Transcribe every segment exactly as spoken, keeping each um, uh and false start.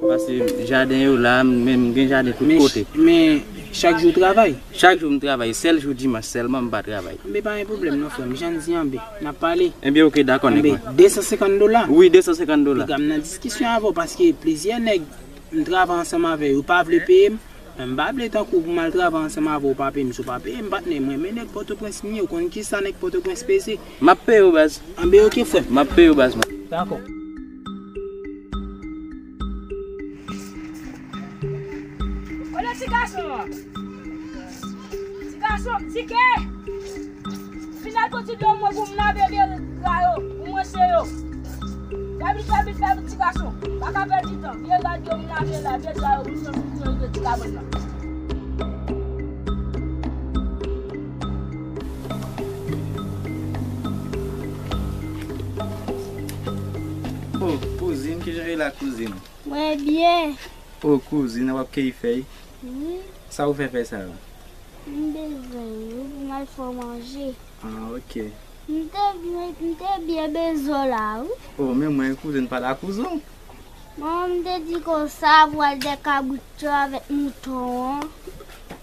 Paske jaden yo la, men m gen jaden tout kote. Men chak jou w travay? Chak jou m travay, sèl jou dimanch sèlman m pa travay. Anben pa gen pwoblèm non frè m, jan n di anben, n ap pale. Ebyen oke, dakò nèg mwen. Anben de san senkant dola. Wi, de san senkant dola. Piga m nan diskisyon avè w paske plizyè nèg m travay ansanm avè yo pa vle peye m. Men m pa vle tankou pou m al travay ansanm avè w pa peye m, si w pa peye m patnè, m renmen nèg Pòtoprens m ye, ou konn kisa nèg Pòtoprens peze. M ap peye w baz. Anben oke frè m. M ap peye w baz mwen. Dakò. Kote ti gason an? Ti gason, Tike! Vin al pran ti dlo mwen pou m lave de dra yo, pou m rense yo. Fè vit, fè vit, fè vit, ti gason. Pa ka pèdi tan. Vye rad yo m lave la, vye dra yo, m santi m rive ti kabann nan. O, kouzin, kijan ye la, kouzin? Mwen byen. O, kouzin, w ap keyi fèy? Wi. Sa ou fè fèy sa yo? M bezwen yo pou m al fè w manje. Ah, ok. M te byen, m te byen bezwen w la, wi. O, men mwen, kouzin pa la kouzin. Manman m te di konsa pou al dèyè kabrit yo avèk mouton an,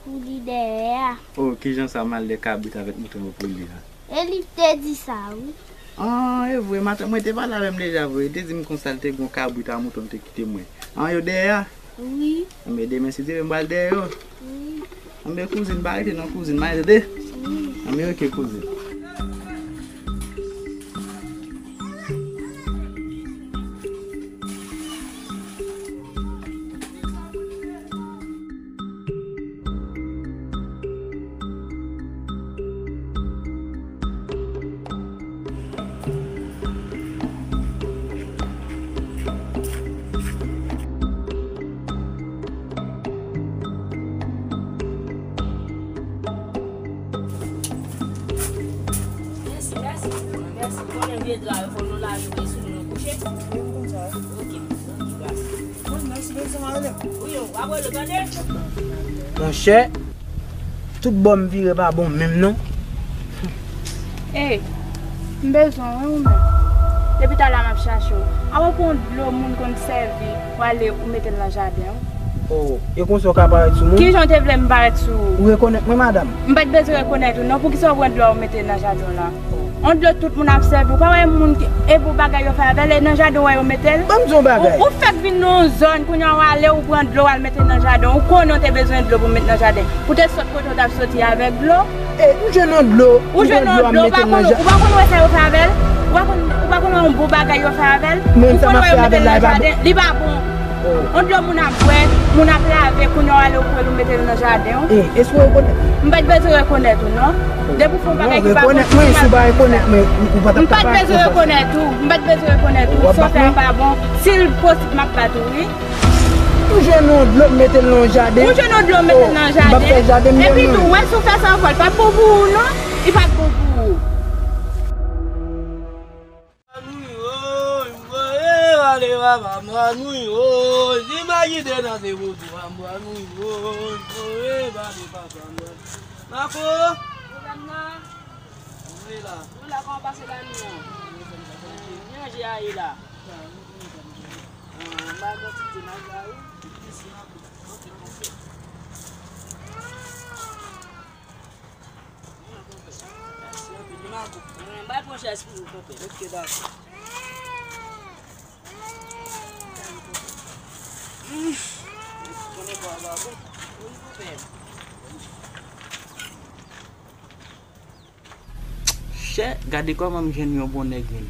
pou li dèyè a. O, kijan sa m al dèyè kabrit avèk mouton yo pou li a? E li te di sa, wi. An, e vre, matant mwen te pale avè m deja vre. Li te di m konsa, li te gen yon kabrit a mouton li te kite mwen. An, yo dèyè a? Wi. Anben, demen, si Dye vle, m pral dèyè yo. Wi. Anben, kouzin, pa rete non, kouzin, m ale tande. Wi. Anben, oke, kouzin. Mèsi, mèsi, mèsi. Konnen vye dra yo, fò nou lave, vye sou nou kouche. Ok, ok, baz. Monchè, tout bò m vire pa bon menm non. Ey, m bezwen w wi ou menm. Depi talè a m ap chache w. Avan w pran dlo moun konn sèvi, w ale ou mete l nan jaden w. Oh, e konsa w ka parèt sou moun? Kijan w te vle m parèt sou ou? Ou rekonèt mwen, madanm? M pa t bezwen rekonèt ou non. Poukisa w pran dlo a ou mete nan jaden w la? On dlo tout moun ap sèvi. Ou pa wè moun ki, e pou bagay yo fè avè l, e nan jaden w wè yo mete l? Ban m di yon bagay. Ou, ou fèk vin nan yon zòn, kounye a w ale, ou pran dlo, w al mete nan jaden. Ou konnen w te bezwen dlo pou w met nan jaden. Ou te sot kote w t ap soti avèk dlo. E, m jwenn yon dlo, m pran dlo a m mete l nan jaden. Ou pa konn, ou pa konn wè sa yo fè avè l? Ou pa konn, ou pa konn wè yon bon bagay yo fè avè l? Ou konn wè yo mete l nan jaden. Li pa bon. On dlo moun ap bwè, moun ap lave, kounye a w ale ou pran l ou mete l nan jaden w. E, èske w rekonèt? M pa t bezwen rekonèt ou non. Depi w fè yon bagay ki pa bon, si w pa rekonèt mwen, ou pa t ap... M pa t bezwen rekonèt ou, m pa t bezwen rekonèt ou, sa w fè a pa bon. Si l posib, m ap bat ou wi. M jwenn yon dlo, m mete l nan jaden. Ou jwenn yon dlo, m mete l nan jaden. M ap fè jaden m. Epi tou, wè si w fè sa ankò, li p ap bon pou ou non. Li p ap bon pou ou. Anwi woy, m voye ale papa m anwi woy, li pa kite nan se vodou a m anwi woy, m voye ale papa m anwi. Mako! Ou la? Ou la, kòman pase la nou an? Jan je a ye la? Ah, m ba kantite nan la wi. Mèsi anpil wi Mako. Mwen bay pran chèz pou ou konpè. Ok, dakò. Konnen bò a pa bon. Wi konpè. Chè, gade kòman m jwenn yon bon nèg menm.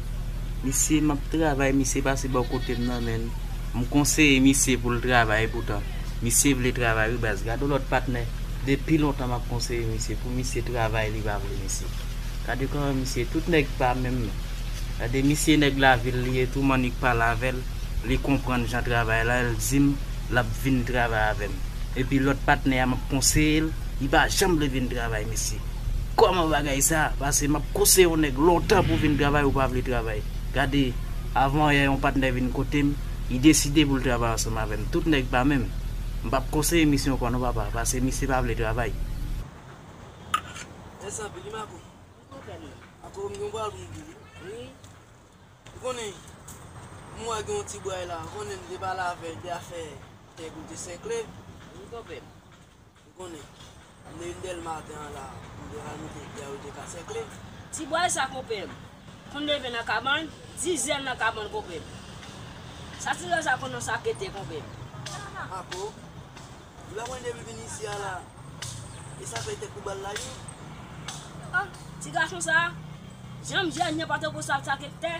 Misye, m ap travay, misye pase bò kote m nan, men m konseye misye pou l travay, poutan misye vle travay wi baz. Gade yon lòt patnè, depi lontan m ap konseye misye pou misye travay, li pa vle misye. Gade kòman misye, tout nèg pa menm non. Gade misye, nèg lavil li ye tou, m annik pale avè l, li konprann jan travay la, l di m l ap vin travay avè m. Epi lòt patnè a, m ap konseye l, li pa janm vle vin travay, mesye. Kòman bagay sa? Paske m ap konseye yon nèg lontan pou vin travay, ou pa vle travay. Gade, avan yè, yon patnè vin kote m, li deside pou l travay ansanm avè m. Tout nèg pa menm. M p ap konseye misye ankò non, papa, paske misye pa vle travay. Mèsi anpil wi Mako. Mako, m gen yon bagay pou m di w wi. Ou konnen, M wè gen yon ti bway la, ou konnen m te pale avè l de afè tè pou te sèkle. Wi, konpè m. Ou konnen, m te vin dèlmaten an la, m te pral monte tè a, ou te ka sèkle. Ti bway sa, konpè m, konn leve nan kabann, dizè nan kabann, konpè m. Sa ti bway sa konn nan sakete, konpè m. Ako, li pa konn depi vin isi a la, e sa fè tèt pou bal la, wi. Ah, ti gason sa, janm jwenn nenpòt gwo sa, sakete.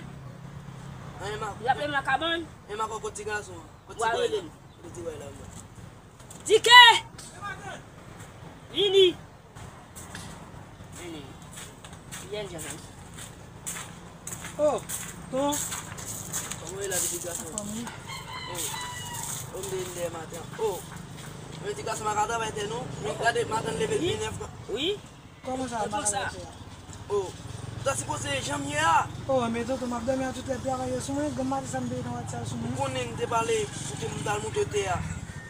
An, e ma, li ap leve nan kabann. E ma kòkòt ti gason an. Kote ti bway la? Kote ti bway la, mwen? Dike! Vini! Vini. Vyen, Jason. Oh, ton. Kòman w ye la, pitit gason? Anfòm, wi. Oh. Oh, m te vin dèyè maten. Oh. Men ti gason pa ka travay tè non. Men gade, maten leve l pi nèf. Wi. Kòman sa, maten sa? Oh. Ou ta sipoze janm ye a. Oh, men tonton, m ap dòmi a tout lè, travay yo sou mwen. Granm maten sa m te nan rad sa sou mwen. Ou konnen m te pale pou ke m t al monte tè a.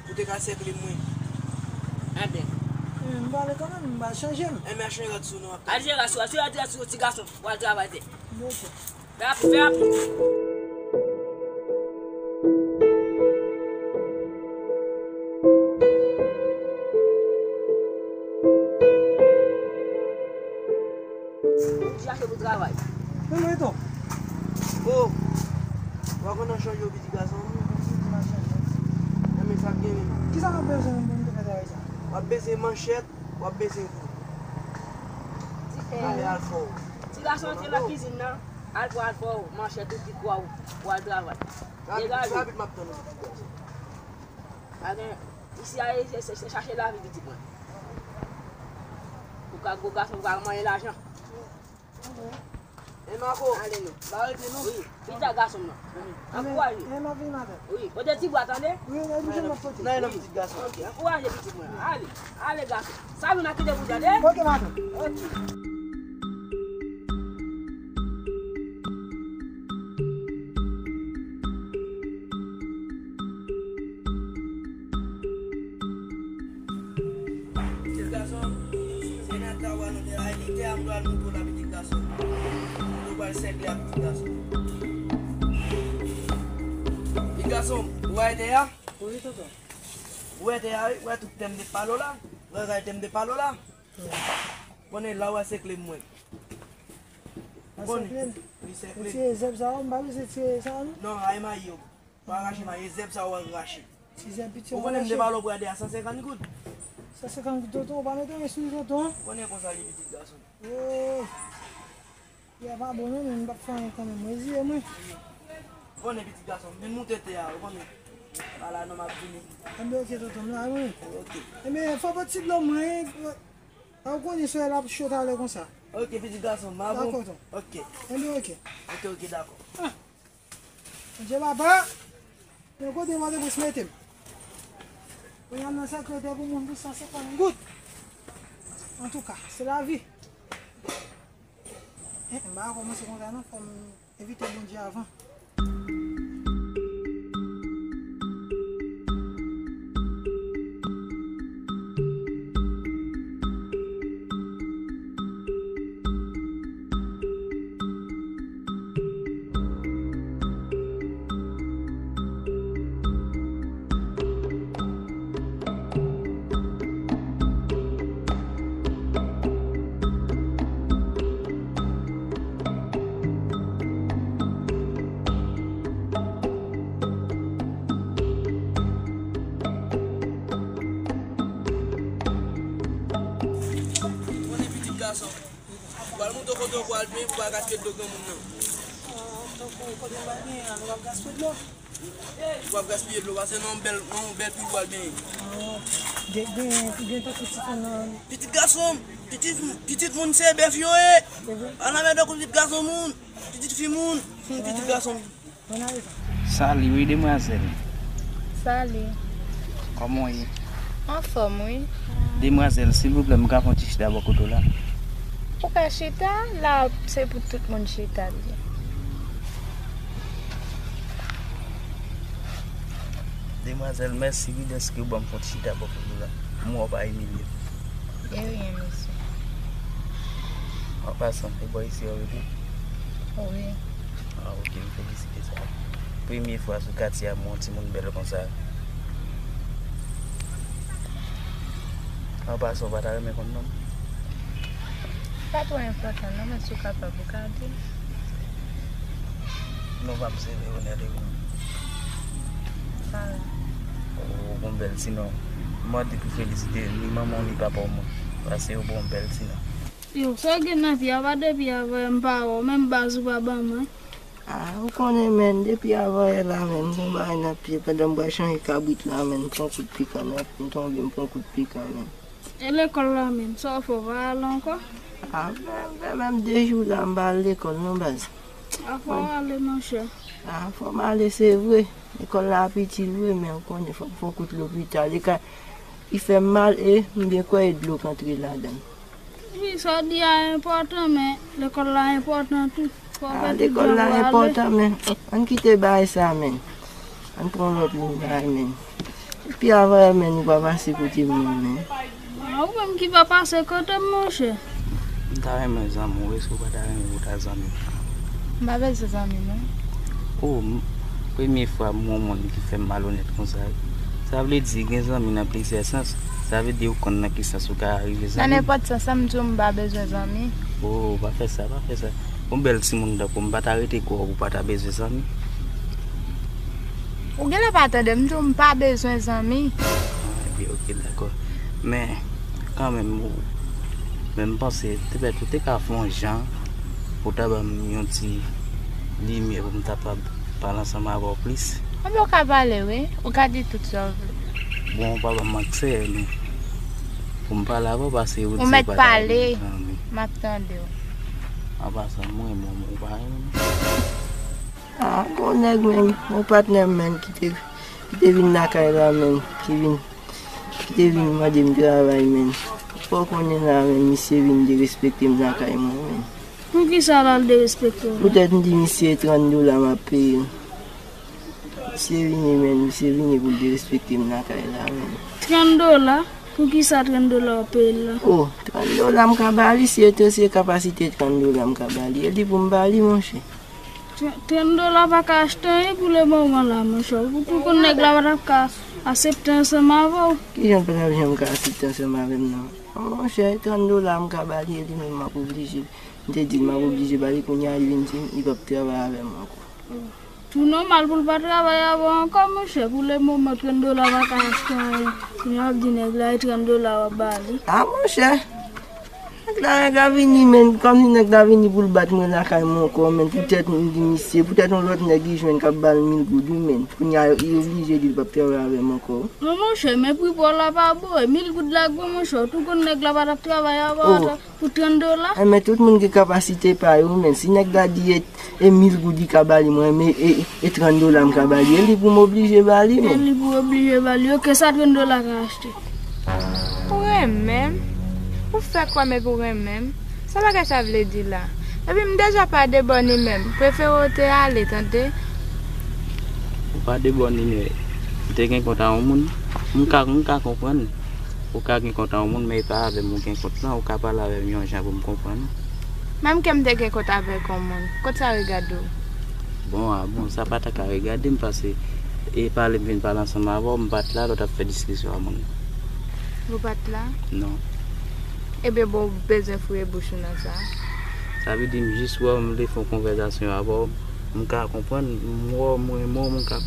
Ou te ka sèkle mwen. Amen. Eh, m pale kanmenm, m pa chanje m. Enben, chanje rad sou nou ap. Al chanje rad sou, al chanje rad sou, ti gason, w al travay tè. Bon, ok. Fè rapid, fè rapid. Ou chache pou travay. Men mwen tou. Oh. Ou pa konn nan chanje yo, pitit gason? Enben, sa k gen menm? Kisa m ap bezwen pou m te fè travay sa? W ap bezwen manchèt, w ap bezwen kou. Ale al fò. Ti gason antre nan kizin nan, al pran al fò manchèt ou, ti kwa ou, pou al travay. Degaje. Rapid, rapid, m ap tann ou, pitit gason. Pa gen, isi a, se, se, se chache lavi, pitit mwen. Ou ka gwo gason, ou ka manyen lajan. E Mako. Ale non. Ba rete non. Wi, pita gason m nan. Ankouraje. E, m ap vin maten. Wi, pote ti bwa, tande? Wi, e, m jwenn lòt kote. Nan, nan, pitit gason. Ok, ankouraje pitit mwen. Ale, ale gason. Sa nou nan kite pou tande? Ok, maten. Ok. Pitit gason, se nan ta w a nou te ay li tè a m pral montre w la, pitit gason. Nou pral sègle a, pitit gason. Pitit gason, ou wè tè a? Wi, tonton. Ou wè tè a, wi, ou wè tout tè m te pale w la? Ou wè tè m te pale w la? Wi. Konnen la w a sègle mwen. Ou konnen? Li sègle. Ou tire zèb sa yo, m pa bezwen tire sa yo, non? Non, ay mayi yo. Pa rache mayi, e zèb sa w al rache. Ti zèb piti. Ou konnen m te pale w pou gade a san senkant goud? San senkant goud, tonton, ou pa mete anyen sou li, tonton? Ou konnen konsa li, pitit gason. Oh. Li a pa bon, non, men m p ap fè anyen kanmenm. Mwen reziye mwen. Ou konnen, pitit gason, m vin monte tè a, ou konnen. Pa la, non, m ap vini. Enben, ok, tonton, m la, wi. Ok. Enben, fò pote ti dlo mwen, wi. A, ou konnen solèy la ap cho talè konsa. Ok, pitit gason, m a bon. Dakò, tonton. Ok. Enben, ok. Ok, ok, dakò. Ah. Bondye papa, men kote mwen te plis mete m. Kounye a m nan sèkle tè pou moun pou san senkant goud. Antouka, se lavi. Eh, m pa ka kòmanse konsa non, fò m envite Bondye avan. Konnen pitit gason. Ou pral montre w kote w pral benyen pou w pa gaspiye dlo granmoun nan. Ah, tankou kote m pral benyen an, nou p ap gaspiye dlo? Ou p ap gaspiye dlo, pase nan yon bèl, nan yon bèl pi w pral benyen. Ah, gen, gen, gen tankou ti fanm nan. Pitit gason m, pitit, pitit moun se bèf yo ye. Se vre? Pa nan mèt tankou pitit gason moun, pitit fi moun, pitit gason m. Sali, wi, demwazèl. Sali. Kòman w ye? Anfòm, wi. Demwazèl, silvouplè, m ka fè yon ti chita bò kote w la? Ou ka chita, la, se pou tout moun chita, li ye. Demwazèl, mèsi, wi, dèske w ban m fè yon ti chita bò kote w la. M wè w pa imilye m. De rien, mesye. An pasan, e bò isi a w rete? Wi. Ah, ok, m felisite sa. Premye fwa sou katye a m wè yon timoun bèl konsa. An pasan, w pa ta renmen konn non m? Pa twò enpòtan non, men si w kapab, ou ka di m. Non pa m se Leonel, wi. Sa la. Ou gon bèl ti non. M mande pou felisite ni manman w ni papa w mwen. Paske ou bon bèl ti non. Yo, sa w gen nan pye a, pa depi avè m pa wè w, menm baz ou pa ban mwen. Ah, ou konnen, men, depi avanyè la, men, m gon bagay nan pye, pandan m pral chanje kabrit la, men, m pran kout pikan, men, m tonbe, m pran kout pikan, men. E lekòl la menm, sa w fè, w pa al ankò? Ah, fè, fè menm de jou la, m pa al lekòl, non, baz. Ah, fò w ale, monchè. Ah, fò m ale, se vre. Lekòl la ap itil vre, men ou konnen, fò m fè yon kout lopital. Li ka, li fè m mal, e m byen kwè e dlo k antre ladan l. Wi, sa w di a enpòtan, men lekòl la enpòtan tou. Fò w fè tout jan pou w ale. Ah, lekòl la enpòtan, men ann kite bagay sa, men. Ann pran lòt liy bagay, men. Epi avanyè, men, ou pa pase kote m non, men. Ah, ou menm ki pa pase kote m, monchè. M ta renmen zanmi w, èske w pa ta renmen pou ta zanmi m? M pa bezwen zanmi, non. Oh, m- Premye fwa m wè yon moun ki fè m malonèt konsa. Sa vle di gen zanmi nan plizyè sans. Sa vle di ou konn nan ki sans ou ka rive zanmi. Nan nenpòt sans, sa m di w m pa bezwen zanmi. Oh, pa fè sa, pa fè sa. Yon bèl timoun tankou m pa ta rete kwè w pou w pa ta bezwen zanmi. Ou genlè pa tande m, m di w m pa bezwen zanmi. Ah, ebyen, oke, dakò. Men, kanmenm, ou, men m panse, petèt ou te ka fè yon jan pou w ta ban m yon ti limyè pou m ta kapab pale ansanm avè w plis. Anben, ou ka pale, wi. Ou ka di tout sa w vle. Bon, ou pa ban m aksè, men pou m pale avè w, paske ou di ou mèt pa ta pale. Renmen zanmi. M ap tande w. An pasan, m renmen w, ou pa renmen m? Ah, gon nèg, men, yon patnè m, men, ki te, ki te vin lakay la, men, ki vin, ki te vin mande m travay, men. Ou konnen la, men, misye vin derespekte m lakay mwen, men. Poukisa l al derespekte w la? Poutèt m di misye trant dola m ap peye l. Misye vini, men, misye vini pou l derespekte m lakay la, men. Trant dola? Poukisa trant dola w ap peye l la? Oh, trant dola m ka ba li, si e te se kapasite trant dola m ka ba li, e li pou m ba li, monchè. Trant dola pa ka achte anyen pou lemoman la, monchè. Ou tou konn nèg la pa t ap ka aksepte ansanm avè w. Kijan l pa t ap janm ka aksepte ansanm avè m nan? Monchè, trant dola m ka ba li, e li menm m ap oblije. M te di l m ap oblije ba li, kounye a li vin di m li p ap travay avè m ankò. Tou nòmal pou l pa travay avè w ankò, monchè. Pou lemoman, trant dola pa ka achte anyen. Kounye a w ap di nèg la e trant dola w ap ba li. Ah, monchè. Nèg la, nèg la vini, men, kòmsi nèg la vini pou l bat mwen lakay mwen ankò, men, poutèt m di misye, poutèt yon lòt nèg li jwenn k ap ba l mil goud, wi, men, kounye a, li oblije di l p ap travay avè m ankò. Non, monchè, men pri pa w la pa bon, e mil goud la gwo, monchè, w tou konn nèg la pa t ap travay avè w pou trant dola. Oh. E, men, tout moun gen kapasite pa yo, men, si nèg la di e, e mil goud li ka ba li, mwen, men, e, e trant dola m ka ba li, e li pou m oblije ba li, men. E li pou w oblije ba li, oke, sa trant dola ka achte? Ou renmen m? Ou fè kwè m epi w renmen m? Sa bagay sa vle di la? Epi m deja pa de bòn imè m. Prefere w te ale, tande? Ou pa de bòn imè. M te gen kont a yon moun. M ka, m ka konprann. Ou ka gen kont a yon moun, men e pa avè m ou gen kont lan. Ou ka pale avè m yon jan pou m konprann. Menm ke m te gen kont avèk yon moun, kont sa regade w? Bon, a bon, sa pa ta ka regade m, paske e pale m vin pale ansanm avè w, m pa t la lè w t ap fè diskisyon a moun. Ou pa t la? Non. Ebyen, bon, ou bezwen foure bouch ou nan sa? Sa vle di m jis wè w, m vle fè yon konvèsasyon avè w, m ka konprann, m wè w, m renmen w, m ka,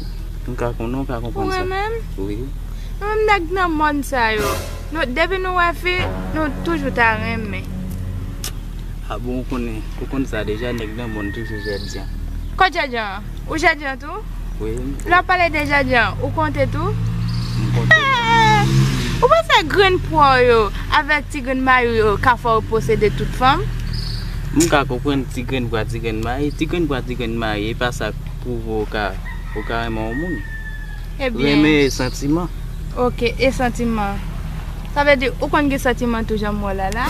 m ka konnen w ka konprann sa. Ou renmen m? Wi. Nou menm nèg nan mòn sa yo, nou, depi nou wè fi, nou toujou ta renmen. A bon, ou konnen, ou konn sa deja, nèg nan mòn toujou jèdjan. Kot jèdjan an? Ou jèdjan tou? Wi. Lè w ap pale de jèdjan an, ou konte tou? M konte. Ou panse grenn pwa w yo avèk ti grenn mayi w yo ka fè w posede tout fanm? M ka konprann ti grenn pwa, ti grenn mayi, ti grenn pwa, ti grenn mayi, e pa sa k pwouve w ka, w ka renmen yon moun. Ebyen. Renmen e santiman. Oke, e santiman. Sa vle di, ou konn gen santiman tou jan m wè w la la?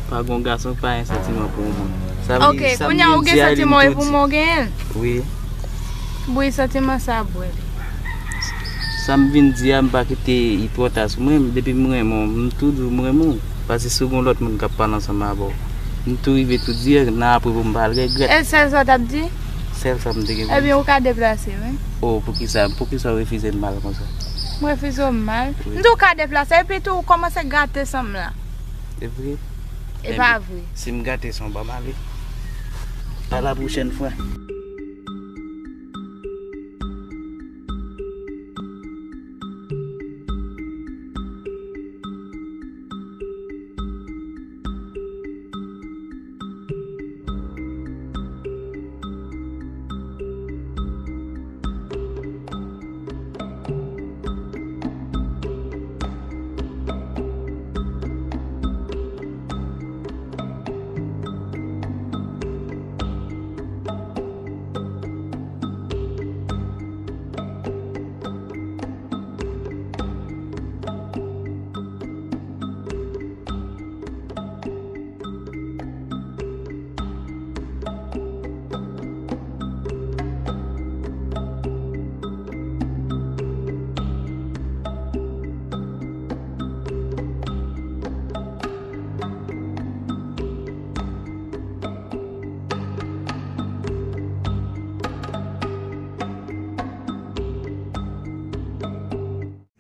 Pa gon gason k pa gen santiman pou yon moun. Sa vle di, sa m vin di a, li m tou di. Oke, kounye a ou gen santiman w epi mwen w genyen l? Wi. Bouyi santiman sa bwè l. Sa m vin di a, m pa kite li twò ta sou mwen. Depi m renmen w, m tou di w m renmen w. Paske si w gen yon lòt moun k ap pale ansanm avè w, m tou rive tou di nan apre pou m pa al regrèt. E sèl sa w t ap di? Sèl sa m te gen pou m di. Ebyen, ou ka deplase, wi. Oh, poukisa, poukisa w refize m mal konsa? M refize w mal? Wi. M di w ka deplase, epi tou, ou kòmanse gate san m la. E vre? E pa vre. Si m gate san w, ban m ale. A la pwochèn fwa.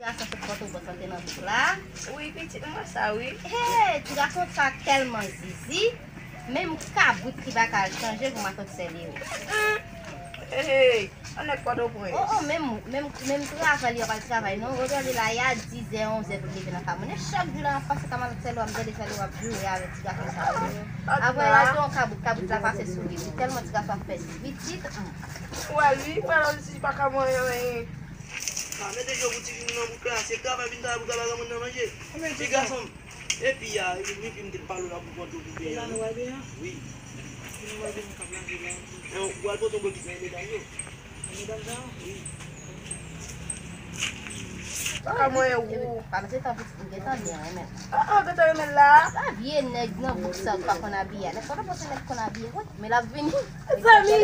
Gason sot Pòtoprens lan te nan wout la. Wi, pitit, m wè sa, wi. Hey, ti gason sa tèlman zizi. Menm kabrit li pa ka al chanje pou matant sè li yo. Hey, ann nèg Pòtoprens. Oh, oh, menm, menm, menm travay li ap al travay, non. Ou tande la, y a dizè, onzè pou l leve nan kay moun. E chak jou la, m ap pase kay matant sè li yo, m tande sè li yo ap joure avèk ti gason sa yo. Apre, y al te yon kabrit, kabrit la pase sou li. Li tèlman ti gason ap pèdi. Pitit, hmm. Ou wè li, ou wè li pa ka manyen anyen. Pa mete je pou ti vin nan bouk la, se travay vin travay pou travay granmoun nan manje. Ti gason m. Epi a, epi m te pale w la pou pòte w pou peye a. Wi. E w al pote yon bokit nan medam yo. Medam sa? Wi. Pa ka mwen ou. Pa mete tan pitit m gentan byen renmen. Ah, ah, gentan renmen la. Sa vye nèg nan bouk sa pa konn abiye. Nèg konn panse nèg konn abiye, wi. Men l ap vini. Zanmi.